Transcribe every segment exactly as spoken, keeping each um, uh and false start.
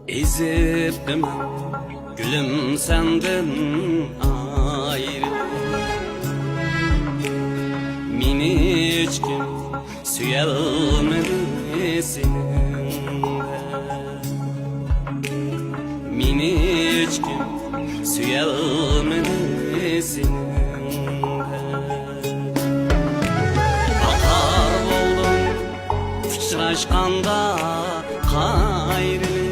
ئېزىپ مەن گۈلۈم سەندىن ئايرىلىپ، مېنى ھېچكىم سۆيەلمىدى سېنىڭدەك. مېنى ھېچكىم سۆيەلمىدى سېنىڭدەك. باقار بولدۇم ئۇچراشقاندا قايرىلىپ،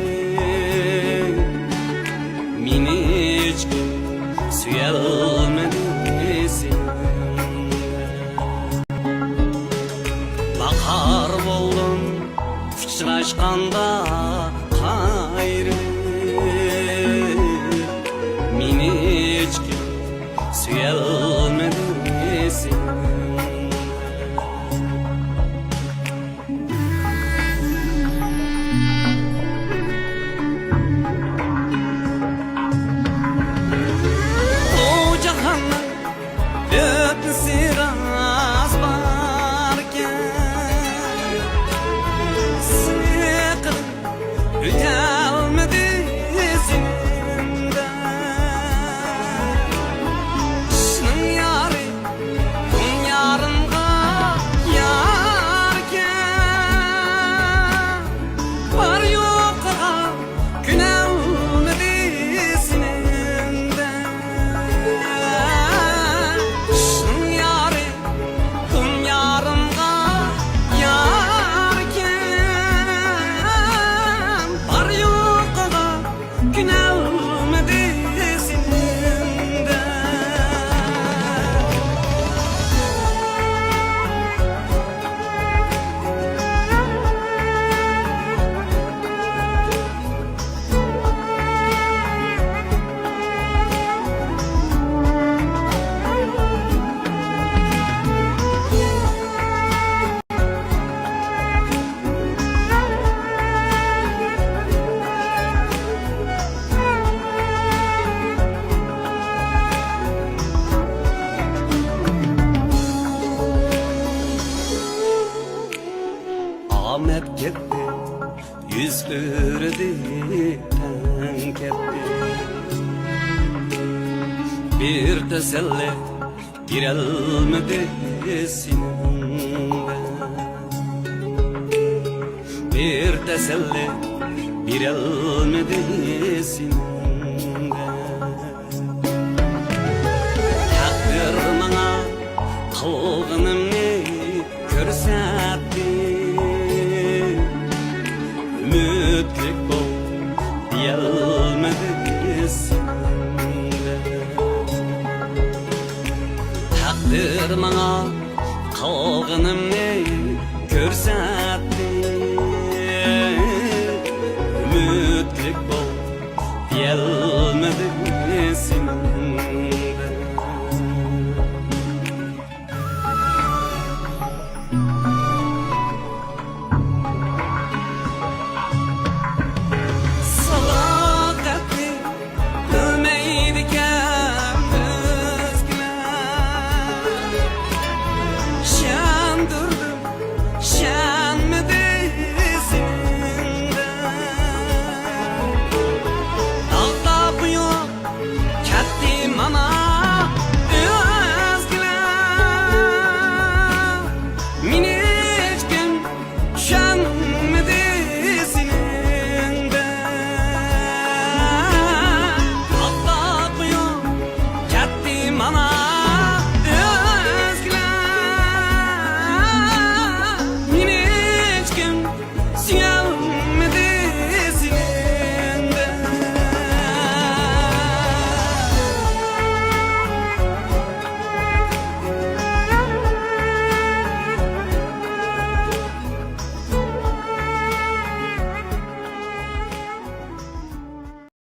مېنى ھېچكىم سۆيەلمىدى سېنىڭدەك. باقار بولدۇم ئۇچراشقاندا قايرىلىپ، مېنى ھېچكىم سۆيەلمىدى سېنىڭدەك. بۇ جاھاننىڭ ئۆتمىسى راست باركەن، سېنى قىلىپ ئۆتەلمىدى ئىزىمدە. قىشنىڭ يارى، تۈن يارىمغا ياركەن، بار يوقىغا كۆنەلمىدى سېنىڭدەك. قىشنىڭ يارى، تۈن يارىمغا ياركەن، بار يوقىغا كۆنەلمىدى سېنىڭدەك. ئامەت كەتتى، يۈز ئۆرۈدى، تەڭ كەتتى. بىر تەسەللى بېرەلمىدى سېنىڭدە. بىر تەسەللى بېرەلمىدى سېنىڭدە. تەقدىر ماڭا قىلغىنىمنى كۆرسەتتى. ئۈمىدلىك بول دېيەلمىدى سېنىڭدە. تەقدىر ماڭا قىلغىنىمنى كۆرسەتتى.